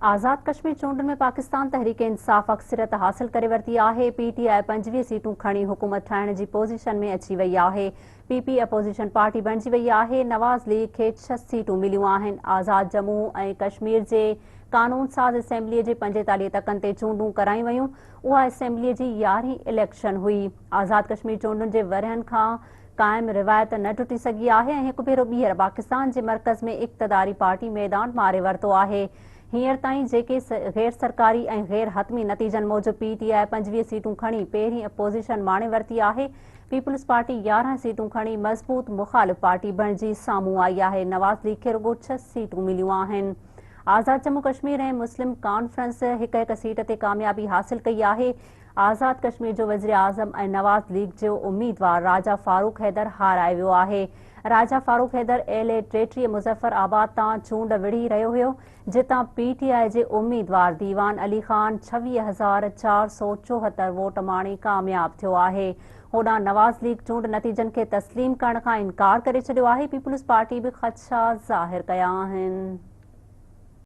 آزاد ڪشمير چونڊن ۾ پاڪستان تحريڪ انصاف اڪثريت حاصل ڪري ورتي آهي، پي ٽي آء 25 سيٽون کڻي حڪومت ٺاهڻ جي پوزيشن ۾ اچي وئي آهي، پي پي اپوزيشن پارٽي بڻجي وئي آهي، نواز ليگ کي ڇهه سيٽون مليون آهن، آزاد ڄمون ۽ ڪشمير جي قانون ساز اسيمبلي جي 45 تڪن تي چونڊون ڪرايون ويون، اها اسيمبلي جي يارهين اليڪشن هئي، آزاد ڪشمير چونڊن جي ورهين کان قائم روايت نه ٽٽي سگهي آهي ۽ هڪ ڀيرو ٻيهر پاڪستان جي مرڪز ۾ اقتداري پارٽي ميدان ماري ورتو آهي. هينئر تائين جيڪي غير سرڪاري ۽ غير حتمي نتيجن موجب پي ٽي آء 25 سيٽون کڻي پهرين اپوزيشن ماڻي ورتي آهي، پيپلز پارٽي 11 سيٽون کڻي مضبوط مخالف پارٽي بڻجي سامهون آئي آهي، نواز ليگ کي رڳو ڇهه سيٽون مليون آهن. آزاد ڄمون ڪشمير ۽ مسلم ڪانفرنس هڪ هڪ سيٽ تي ڪاميابي حاصل ڪئي آهي. آزاد ڪشمير جو وزيراعظم ۽ نواز ليگ جو اميدوار راجا فاروق حيدر هارائي ويو آهي. راجا فاروق حيدر ايل اي 33 مظفر آباد تان چونڊ وڙهي رهيو هيو، جتان پي ٽي آء جي اميدوار ديوان علي خان 26474 ووٽ ماڻي ڪامياب ٿيو آهي. هوڏانهن نواز ليگ چونڊ نتيجن کي تسليم ڪرڻ کان انڪار ڪري ڇڏيو آهي، پيپلز پارٽي به خدشا ظاهر ڪيا آهن.